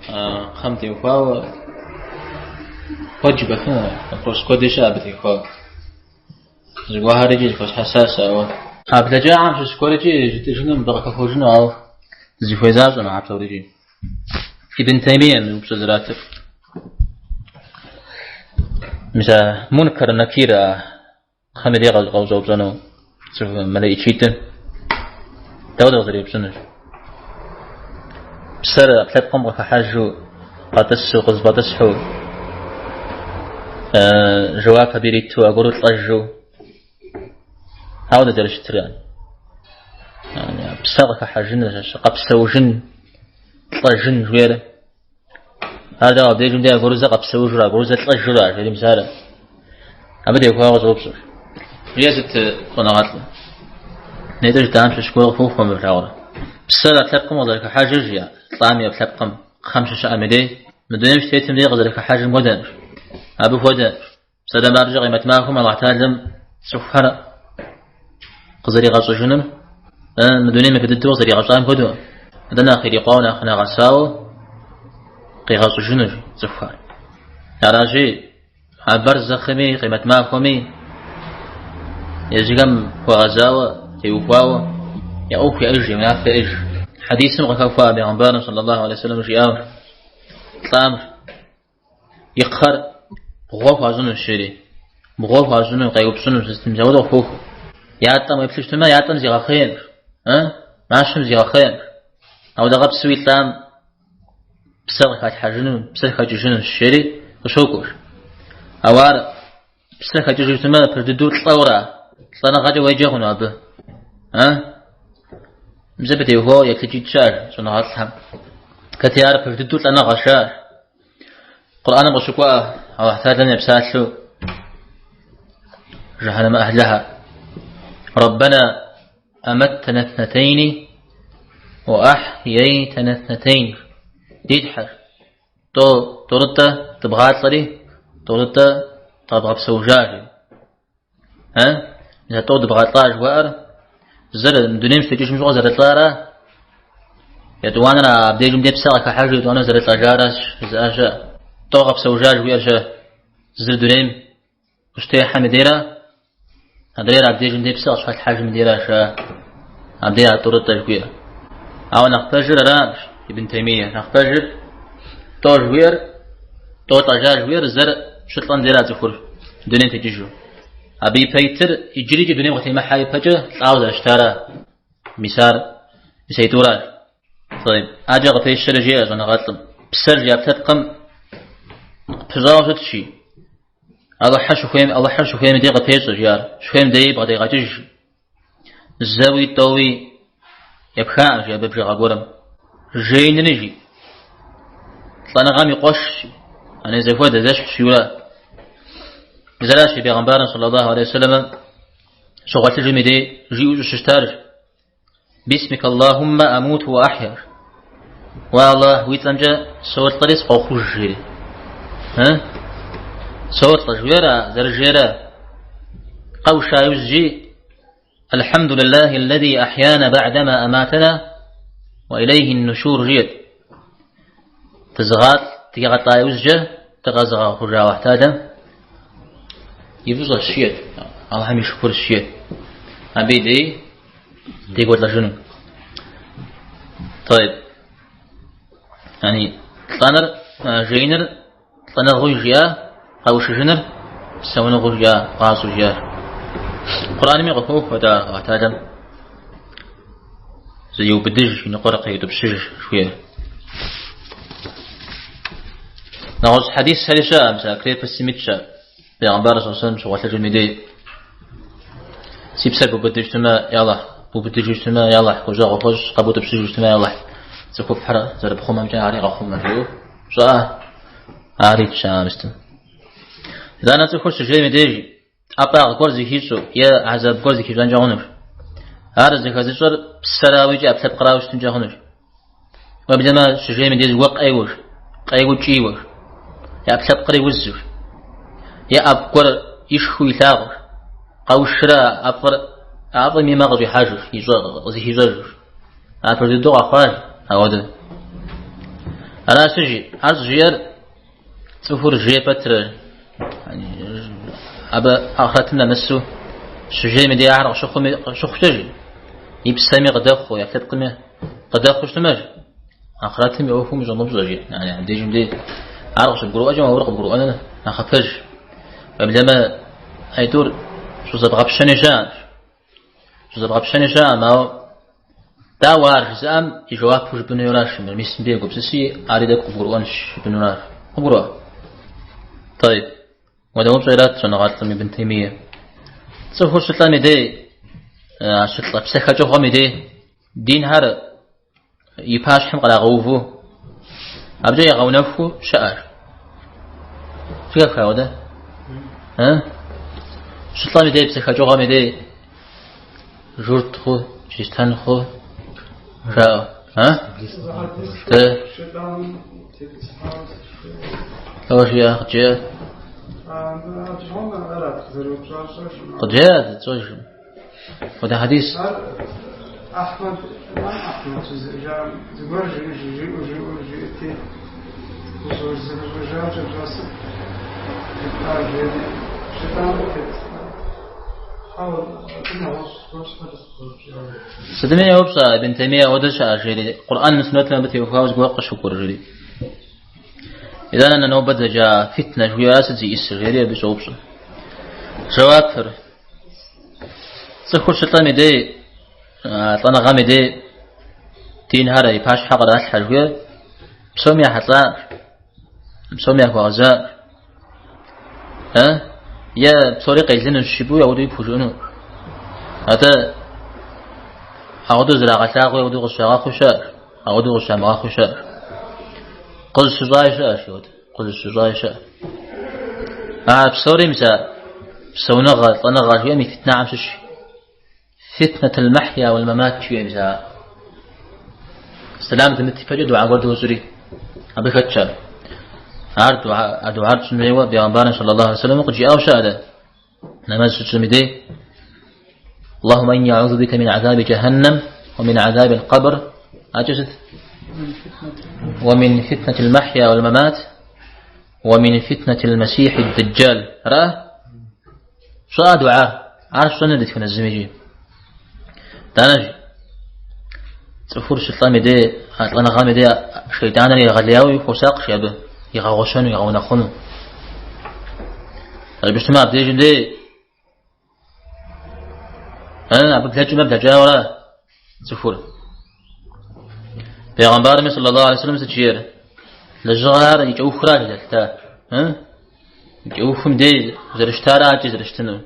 Кхъэм теухуауэ куэд жыпӏэфыну, вопрос куэди щыӏэ абы теухуауэ. Зыгуэрхэр икӏи зэхуэсхьэсащ, ауэ. А блэкӏахэм щыщ гуэр икӏи жытӏыжыну мыбы къыхэхуэжыну, ауэ дызыхуей защӏэм ахэр псори икӏи. Ибн Таймием мы упщӏэ зратыр. Мис а Мункар Накир а кхъэм и дей къыщӏэупщӏэну цӏыху мэлэӏичитӏыр дауэ къызэреупщӏынур? Псэр ӏэпкълъэпкъым къыхыхьэжу, къэтӏысу, къызэфӏэтӏысхьэу, жэуап абы ириту, аргуэру лӏэжу. Ауэ зэрыщытыр псэ къыхыхьэжыныр, къэпсэужын, лӏэжын жуер. Ар дауэ абдежым де аргуэру зэ къэпсэужурэ, аргуэру зэ лӏэжурэ, жери мис ар. Абы теухуауэ къыщӏоупщӏыр. Жиӏэ сыт щӏэныгъэлӏым? Нетӏэ жытӏам щыщ гуэр къыхохуэ мыбы плъагъурэ. Псэр ӏэпкълъэпкъым къызэрыхыхьэжыр, жиӏэ, лӏам и ӏэпкълъэпкъым кхъэм щыщыӏэм и дей, мы дунейм щытетым дей къызэрыхыхьэжым хуэдэщ. Абы хуэдэ псалъэм папщӏэ къемэт махуэм Алыхь Талэм цӏыхухэр къызэригъэщӏыжынур, мы дунейм япэ дыдэу къызэригъэщӏам хуэдэу, атӏэ нэхъ ирикъуауэ, нэхъ нэгъэсауэ къигъэщӏыжынущ цӏыхухэр. Аращи, а бэрзэхъми, къемэт махуэми езыхэм хуэгъэзауэ, теухуауэ я ӏуэху яӏэж, я унафэ яӏэж. Хьэдисым къыхэхуа бегъымбарым саллаллаху алейхи вассалам жиӏауэ, лӏам и кхъэр бгъуэ хуащӏынущ, жери. Бгъуэ хуащӏыну, къеупщӏынущ, сытым ауэдэу къыхохуэ. Ятӏэм уеплъу щытмэ, ятӏэм зигъэхъейм, мащэм зигъэхъейм. Ауэдэ къабзэуи лӏам псэр къыхалъхьэжыну, псэр хэкӏыжынущ, жери къыщокӏуэж. Ауэ ар псэр хэкӏыжу щытмэ, пэж дыдэу лӏэура, лӏэныгъэкӏэ уеджэ хъуну абы? А? Мис абы теухуауэ еплъыкӏитӏ щыӏэщ щӏэныгъэлӏхэм. Хэти ар пэж дыдэу лӏэныгъэщ жаӏэр. Къурӏэным къыщыкӏуа Алыхь Талэм епсалъэу жыхьэнэмэ ӏыхьлыхэр. Рэббэна аматтана итнатайни уа ахьяйтана итнатайн. Ди Тхьэ, тӏурытӏэ дыбгъалӏэри, тӏурытӏэ дыкъэбгъэпсэужа, жи. А? Мис а тӏо дыбгъэлӏа жыхуаӏэр зыр дунейм щытекӏыжым щыгъуэ зэрылӏара, етӏуанэр абдежым де псэ къыхыхьэжу етӏуанэр зэрылӏэжаращ жызыӏа щыӏэ. Тӏо къэпсэужа жыхуиӏэр щэ? Зыр дунейм къыщытехьэм и дейра, адрейр абдежым де псэ къыщыхалъхьэжым и дейра жаӏэ. Абдей а тӏурытӏэ жыхуиӏэр. Ауэ нэхъ пэжыр аращ, Ибн Таймие. Нэхъ пэжыр тӏо жыхуиӏэр, тӏо лӏэжа жыхуиӏэр зэр щылӏэм дейра цӏыхур дунейм текӏыжу. Абы ипэ итыр иджырикӏи дунейм къытемыхьэ ипэкӏэ лӏауэ зэрыщытара. Мис ар, мис а итӏуращ. Тӏэйб. Адэкӏэ къыпещэри жеӏэ щӏэныгъэлӏым. Псэр жи ӏэпкълъэпкъым пыщӏауэ щытщи. Алыхьыр щыхуейм, Алыхьыр щыхуейм дей къыпещӏэ, жи ар. Щыхуейм деи бгъэдегъэкӏыж. Зэуи тӏэуи епхаӏым, жи абы бжыгъэ гуэрым. Жеинри, жи. Лӏэныгъэм и къуэшщ, ане зэхуэдэ, зэщхьщ, жиӏэурэ. Мис аращ и бегъымбарым, саллаллаху алейхи вассалам, щыгъуэлъыжым и дей жиӏэу щӏыщытар. Бисмика Аллахумма амуту уа ахья. Уэ Аллах, уи цӏэмкӏэ солӏэри сыкъохъуж, жери. Солӏэ, жиӏэрэ, зэрыжерэ. Къэуша иужьи, Алхьэмду лиллахи аллази ахьяна ба'дама аматана ва илейхи ннушур жиӏэт. Дызыгъалӏ, дыкъигъэлӏа иужькӏэ дыкъэзыгъэхъужа Аллахь Тэхьэлам и фӏыщӏэщ, жиӏэт. Аллахьым и шыкурщ, жиӏэт. Абы и дей декӏуэлӏэжыну. Тӏэйб. Яни лӏэныр, жеиныр лӏэныгъэу жиӏа, къэушыжыныр псэуныгъэу жиӏа, гъащӏэу жиӏа. Къурӏэнми къыхохуэ дэ Аллахь Тэхьэлам зы еубыдыж, и ныкъуэр къеутӏыпщыж жыхуиӏэр. Нэгъуэщӏ хьэдисхэри щыӏэ, мис а крепостым итщ ар. Бегъымбар саллаллаху алейхи вассалам щыгъуэлъыжым и дей. Си псэр бубыду щытмэ, я Аллахь, бубыдыжу щытмэ, я Аллахь, гущӏэгъу хуэщӏ, къэбутӏыпщыжу щытмэ, я Аллахь, цӏыхуфӏхэр зэрыпхъумэмкӏэ ари къэхъумэ, жиӏэу щӏыӏэ, ар итщ а мыстым. Итӏанэ цӏыхур щыжейм и деж ӏэфӏагъ гуэр зыхищӏэу е гьэзаб гуэр зыхищӏэнкӏэ хъунущ. Ар зыхэзыщӏэр псэрауэ икӏи ӏэпкълъэпкърауэ щытынкӏэ хъунущ. Уеблэмэ щыжейм и деж зыгуэр къеуэщ, къеуэу кӏийуэщ, и ӏэпкълъэпкъри узущ, е ӏэфӏ гуэр ишхыу илъагъущ, къэушрэ ӏэфӏыр, ӏэфӏым и мэ къыщӏихьэжущ, зыхищӏэжущ. Ар пэж дыдэу къэхъуащ ауэдэ. Аращи, жи, ар щӏыжиӏэр цӏыхур жей пэтрэ, абы ахърэтым нэмысу щыжейм и дей ахэр къыщыхъуми къыщыхъукӏэ, жи, и псэми къыдэхъуу, и ӏэпкълъэпкъми къыдэхъуу щытмэ, жи, ахърэтым и ӏуэхум ущӏэмыупщӏэ, жи, абдежым дей ар къыщыбгурыӏуэкӏэ, мобыр къыбгурыӏуэныр нэхъыпэж. Уеблэмэ, аитӏур щӏызэбгъэпщэни щыӏэщ. Щӏызэбгъэпщэни щыӏэм, ауэ дауэ ар жызыӏэм и жэуапу жыпӏэну аращ, мис мыбы егупсыси, ари тӏэкӏу къыбгурыӏуэнщ жыпӏэнуращ. Къыбгурыӏуа? Тӏэйб. Уэдэ упщӏэ ират щӏэныгъэлӏым Ибн Теймие. Цӏыхур щылӏэм и дей, а щылӏэ псэхэкӏыгъуэм и дей, динхэр и пащхьэм кърагъэуву, абыкӏэ ягъэунэхуу щыӏэщ. Зэхэфха ауэдэ? Щылӏэм и дей, псэхэкӏыгъуэм и дей, журт хъу, чристэн хъу, жаӏэу. А? Тэ? Лӏо жиӏэ, къыджеӏэ. Къыджеӏэ, тщӏэжым. Хуэдэ хьэдис. Ар Ахьмэд, имам Ахьмэд жызыӏэжам зыгуэр жиӏэу жиӏэу жиӏэти, зэхэщӏэжакӏэ бжьасып жыпӏа жери, шейтӏаным тетӏысхьа. Хьэуэ, абы нэгъуэщӏ гуэр щхьэкӏэ сыкъызэупщӏауэ. Сытми еупщӏа Ибн Теймие ауэдэ щыӏэ жери, Къурӏэным суннэтым абы теухуауэ зыгуэр къыщыкӏуэр жери. Итӏанэ нобэ дызэджа фитнэ жыхуиӏар сыт зиӏисыр жери абы щӏоупщӏэ. Жэуапыр. Цӏыхур щылӏэм и дей, лӏэныгъэм и дей динхэр и пащхьэ къралъхьэ жыхуиӏэр псоми яхьэлӏа, псоми яхуэгъэза. Е псори къелынущ жыпӏэу ауэдэуи пхужыӏэну. Атӏэ ауэдэу зрагъэлъагъуи ауэдэу къыщагъэхъуу щыӏэщ, ауэдэу къыщамыгъэхъуу щыӏэщ. Къызыщыщӏаи щыӏэщ, ауэдэ. Къызыщыщӏаи щыӏэ. А псори мис а псэуныгъэ, лӏэныгъэ жиӏэм и фитнэхэм щыщ. Фитнэтул мэхья уал мамат жиӏэм мис а сэлам дымыт ипэкӏэ дуа гуэр дощӏри. Абы хэтщ ар. Ар дуа, а дуар тщӏын хуейуэ бегъымбарым саллаллаху алейхи вассалам къыджиӏауэ щыӏэ дэ. Нэмэз щытщӏым и дей. اللهم إني أعوذ بك من عذاب جهنم ومن عذاب القبر أجزت ومن فتنة المحيا والممات ومن فتنة المسيح الدجال راه شو دعاء عارف شو ندت في الزميجي دانج цӏыхур щылӏэм и дей, а лӏэныгъэм и дей шейтӏаныр егъэлеяуэ хуосакъ абы, игъэгъуэщэну, игъэунэхъуну. Абы щытмэ абдежым дей абы блэкӏмэ блэкӏауэра цӏыхур. Бегъымбарми саллаллаху алейхи вассалам сыт жиӏэр? Лэжьыгъэр и кӏэухра зэлъыта. И кӏэухым дей зэрыщытара акӏи зэрыщытынур.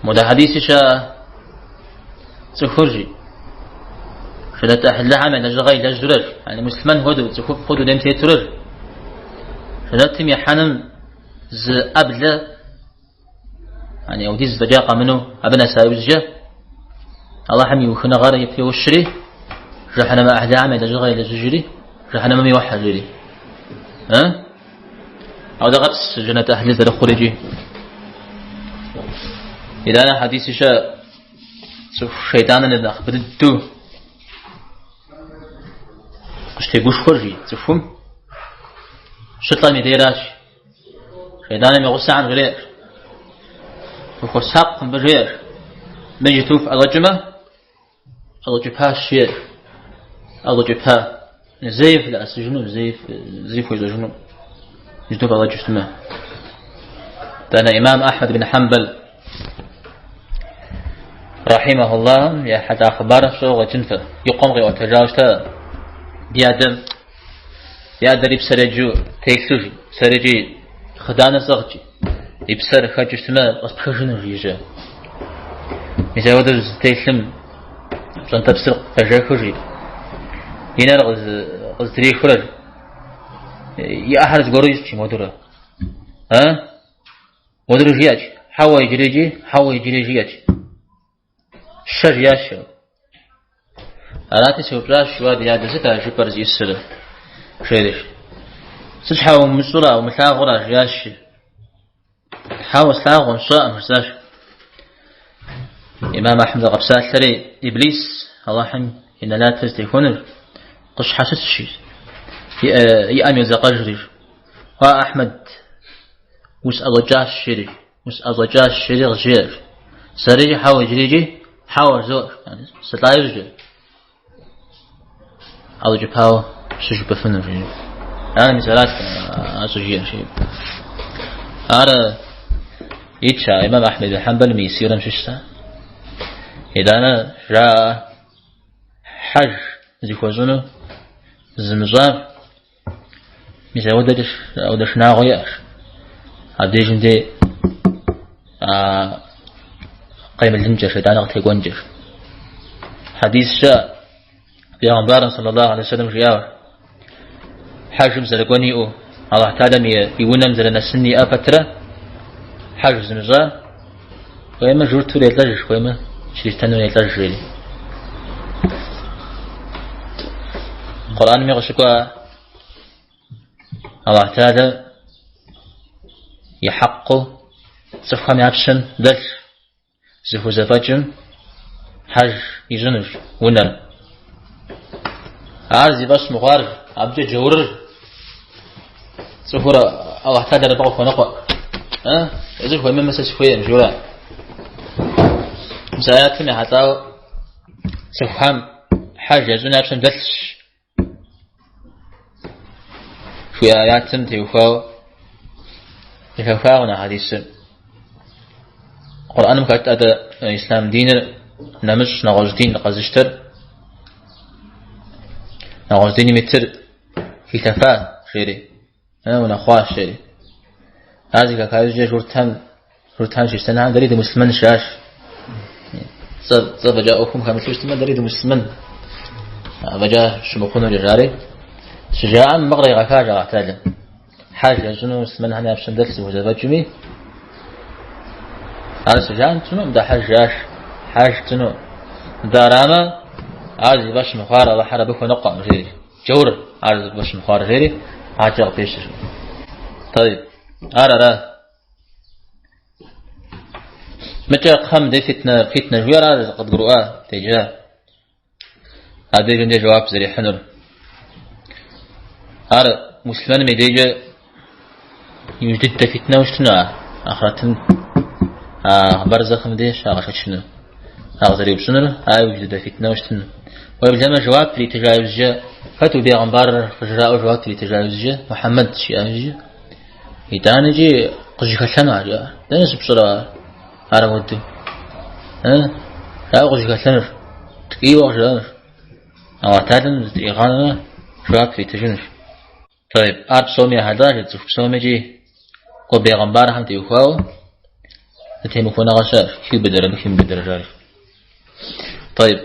Модэ хьэдиси щыӏэ цӏыхур жи. Жэнэт ӏыхьлыхэм я лэжьыгъэ илэжьурэ, яни муслъымэн хуэдэу, цӏыхуфӏ хуэдэу дунейм тетурэ. Жэнэтым ихьэным зы ӏэблэ, яни аудиз фӏэкӏа къэмынэу абы нэса иужькӏэ, Аллахьым и ухыныгъэр ипэ йощри, жыхьэнэмэ ӏыхьлыхэм я лэжьыгъэ илэжьыжри, жыхьэнэмэм йохьэ жери. Ауэдэ къэпс жэнэт ӏыхьлы зэрыхъур икӏи. Итӏанэ хьэдиси щыӏэ цӏыху шейтӏаныр нэхъ быдыдэу къыщытегушхуэр жи цӏыхум щылӏэм и дейращ. Шейтӏаным и гъусэхэм жреӏэ. Фыхуэсакъ мыбы жеӏэ. Мы иджыту фӏэщӏэкӏмэ, ӏэщӏэкӏыпащ жеӏэ. ӏэщӏэкӏыпа. Зэи фылъэӏэсыжыну, зэи фхуещӏэжыну. Иджыту фӏэщӏэкӏыу щытмэ. Итӏанэ имам Ахьмэд бин Хьэмбэл рахьимахуллахым ехьэлӏа хъыбар фщӏэуэ къыщӏэкӏынт фэ. И къуэм къиӏуэтэжауэ щыта ди адэм Ди адэр и псэр еджэу телъу жи, сэри икӏи хъыданыр сӏыгъкӏи, и псэр хэкӏыу щытмэ, къыспхыжыну жи. Мис апхуэдэу зытелъым пщӏэнтӏэпсыр къежэхыу жи, и нэр къызытрихыурэ жи, и ӏэхэр зыгуэру ищӏ жи модурэ. А? Модурэ жиӏэкӏ, хьэуэ иджыри икӏи, хьэуэ иджыри жиӏэкӏ. Щэ жиӏащ. Арати, сеупщӏащ, уа ди адэ, сыт а жыпӏэр зиӏысыр? Жери. Сыт щхьэ умыщӏурэ, умылъагъурэ, жиӏащ. Хьэуэ, слъагъум, сщӏэкъым, жысӏащ. Имам Ахьмэд къэпсалъэри, Иблис, Аллахьым и нэлатыр зытехуэнур. къысщхьэщытщ, и ӏэм йодзэкъэжри. Уа, Ахьмэд, усӏэщӏэкӏащ, жери, усӏэщӏэкӏащ, жери къызжеӏэ. Сэри хьэуэ иджырикӏи, хьэуэ жызоӏэ, сылӏа иужькӏэ. ӏэщӏэкӏыпауэ щыжыпӏэфыну, жери. Ар мис арат ар щӏыжиӏэр, жери. Ар итщ а имам Ахьмэд ибн Хьэмбэлым и сирэм щыщ. Итӏанэ жаӏэ хьэж зыхуэщӏыну зымыщӏар мис ауэдэкӏэ ауэдэ шынагъуэ иӏэщ. Абдежым де а къемылынкӏэ, шейтӏаныр къытекӏуэнкӏэ. Хьэдис щыӏэ Пейгъэмбарым саллаллаху алейхи вассалам жиӏауэ, хьэжым зэрыкӏуэн иӏэу, Аллахь Тэхьэлам и унэм зэрынэсын иӏэ пэтрэ, хьэж зымыщӏа, хуеймэ журту ирелӏэж, хуеймэ чристэну ирелӏэж, жери. Къурӏэнми къыщыкӏуа Аллахь Тэхьэлам и хьэкъыу цӏыхухэм я пщэм дэлъ зыхузэфӏэкӏым хьэж ищӏынущ унэр. Ар зи фӏэщ мыхъуар, абыкӏэ джаурыр цӏыхур Аллахь Тэхьэлэр абы къыхуэныкъуэ. Езыр хуэмеймэ сэ сыхуейкъым, жиӏэурэ. Мис аятым ехьэлӏауэ цӏыхухэм хьэж ящӏын я пщэм дэлъщ. Жиӏэ аятым теухуауэ зэхэхуакъым а хьэдисыр. Къурӏэным хэт атӏэ ислъам диныр нэмыщӏ нэгъуэщӏ дин къэзыщтэр, нэгъуэщӏ диным итыр хилъэфа, жери, унэхъуащ, жери. Ар зэхэха иужькӏэ журтхэм Журтхэм чристэнхэм дэри дымуслъымэнщ, жаӏащ. Цӏэ, цӏэ фӏэкӏа ӏуэхум хэмылъу щытмэ, дэри дымуслъымэн. Афӏэкӏа щымыхъунури, жари. Щыжаӏэм мыр къригъэхащ Аллахь Тэхьэлам. Хьэж ящӏыну муслъымэнхэм я пщэм дэлъ зыхузэфӏэкӏми, ар щыжаӏэм тщӏынукъым дэ хьэж жаӏащ. Хьэж тщӏыну. Дэ арамэ, ар зи фӏэщ мыхъуар Аллахьыр абы хуэныкъуэкъым, жери. Джаур ар зи фӏэщ мыхъуар, жери, адэкӏэ къыпещыр. Тӏэйб. Ар ара. Мыкӏэ кхъэм де фитнэ, фитнэ жиӏэр ар къыдгурыӏуа, деджа. Абдежым де жэуап зэрихьынур. Ар муслъымэным и дежкӏэ иужь дыдэ фитнэу щытыну ар, ахърэтым а бэрзэхъым де щагъэшэчыну. А къызэреупщӏынур ар иужь дыдэ фитнэу щытыну. Уеблэмэ жэуап иритыжа иужькӏэ, хэт уи бегъымбарыр къыжраӏэу жэуап иритыжа иужькӏэ, Мухьэммэд жиӏа иужькӏэ, Итӏанэкӏи къыжьэхэлъэну ар жиӏа. Дэнэ щыпщӏэрэ ар апхуэдэу? Ауэ къыжьэхэлъэнущ, ткӏийуэ къыжраӏэнущ. Аллахь Тэхьэлам зытригъанэмэ, жэуап иритыжынущ. Тӏэйб, ар псоми ехьэлӏащ, цӏыху псомикӏи кӏуэ бегъымбархэм теухуауэ зэтемыхуэныгъэ щыӏэщ, хиубыдэрэ абы хиумыбыдэрэ жари. Тӏэйб.